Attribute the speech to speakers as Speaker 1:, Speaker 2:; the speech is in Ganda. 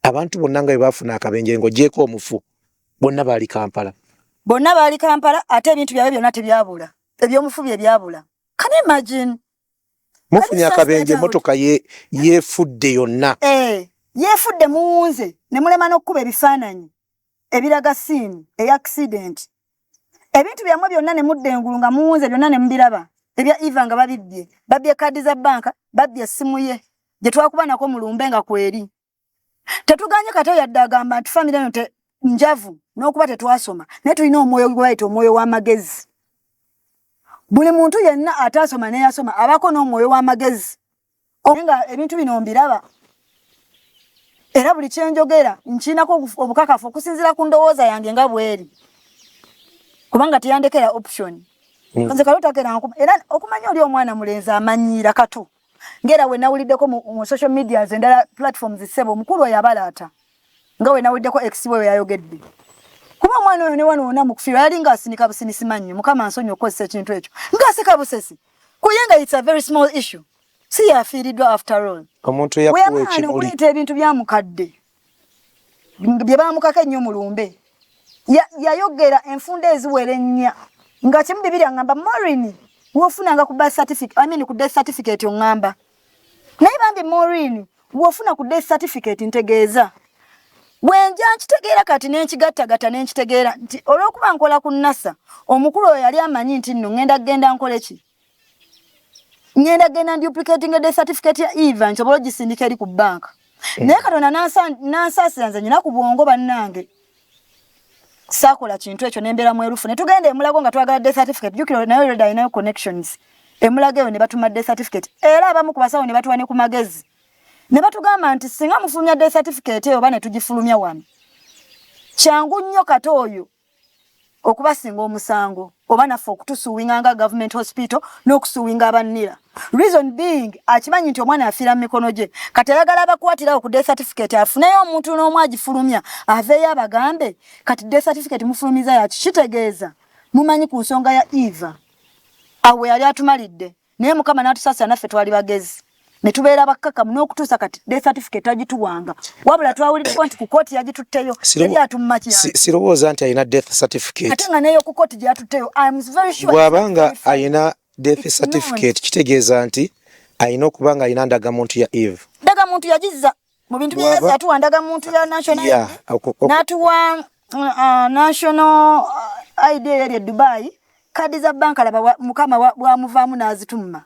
Speaker 1: Abantu bonna nga bwe baafuna akabenje, ng'ogyeko omufu, bonna baali Kampala.
Speaker 2: Bonna baali Kampala, ate ebintu byabwe byonna tebyabula, ebyomufu bye byabula. Can you imagine?
Speaker 1: Mufunye akabenje, emmotoka yeefudde yonna.
Speaker 2: Eh, yeefudde, muwunze ne mulema n'okkuba ebifaananyi ebiraga scene eya accident. Ebintu byammwe byonna ne mudda engulu nga muwunze byonna ne mubiraba. Ebya Eva nga babibbye, babbye kaadi za banka, babbye essimu ye gye twakuba nako mulumbe nga kweri. Tetuganye Kato yadde agamba nti famire eno njavu n'okuba tetwasoma, naye tulina omwoyo gwe bayita omwoyo w'amagezi. Buli muntu yenna ataasoma n'eyasoma abaako n'omwoyo w'amagezi. Nga ebintu bino mbiraba, era buli kyenjogera nkiinako obukakafu okusinziira ku ndowooza yange nga bweri, kubanga teyandekera option. Nze Kato takera nkuba, era okumanya oli omwana mulenzi amanyiira Kato, ngera we nawuliddeko mu social medias endala, platforms, ssebo omukulu oyo abalaata, nga we nawuliddeko ex we yayogedde, kuba omwana oyo ne wano wonna mu kufiirwa yali ng'asinika businisi mannyo. Mukama nsonyi okukozesa ekintu ekyo, ng'aseka busesi kuye nga it's a very small issue, si yafiiriddwa after all.
Speaker 1: Omuntu eyakuwa
Speaker 2: Weyamaana
Speaker 1: ekimuli.
Speaker 2: okuleeta ebintu bya mukadde bye baamukako ennyo mulumbe. Yayogera enfunda eziwera ennya nga kimu bibiri, aŋŋamba, "Maureen, wofunanga ku birth certificate, I mean ku death certificate, oŋŋamba." Naye bambi Maureen, wofuna ku death certificate ntegeeza. Bwenja nkitegeera kati nenkigattagatta nenkitegeera nti olw'okuba nkola ku NASA, omukulu oyo yali amanyi nti nno ŋŋenda kugenda nkole ki, ŋŋenda genda duplicating death certificate ya Eva nsobole ogisindika eri ku banka. Naye Katonda nansaasira, nze nyina ku bwongo bannange, saakola kintu ekyo, nembeera mwerufu. Ne tugenda emulago nga twagala death certificate. Jjukira naye already alinayo connections emulago eyo, ne batuma death certificate, era abamu ku basawo ne batuwa ne ku magezi ne batugamba nti singa mufulumya death certificate eyo oba ne tugifulumya wano, kyangu nnyo Kato oyo okubasinga omusango oba naffe okutusuwinga nga government hospital n'okusuwinga abannira. Reason being, akimanyi nti omwana afiira mu mikono gye, kati ayagala abakwatirawo ku death certificate, afuneyo omuntu n'omu agifulumya aveeyo abagambe, "Kati death certificate mufulumiza yaki? Kitegeeza mumanyi ku nsonga ya Eva." Awo yali atumalidde, naye Mukama n'atusaasira, naffe twali bagezi ne tubeera bakkakamu n'okutuusa kati death certificate tagituwanga, wabula twawuliddeko nti ku kooti yagitutteyo. Yali atumma ki?
Speaker 1: Sirowooza nti alina death certificate.
Speaker 2: Ate nga neyo ku kooti gye yatutteyo, I'm very sure.
Speaker 1: Bw'aba nga alina death
Speaker 2: It's
Speaker 1: certificate, kitegeeza nti alina okuba nga alina ndagamuntu ya Eve.
Speaker 2: Ndagamuntu yagizza mu bintu bye yatuwa, ndagamuntu ya national ID, n'atuwa national ID eri e Dubai, kadi za banka. Laba Mukama bwamuvaamu n'azitumma.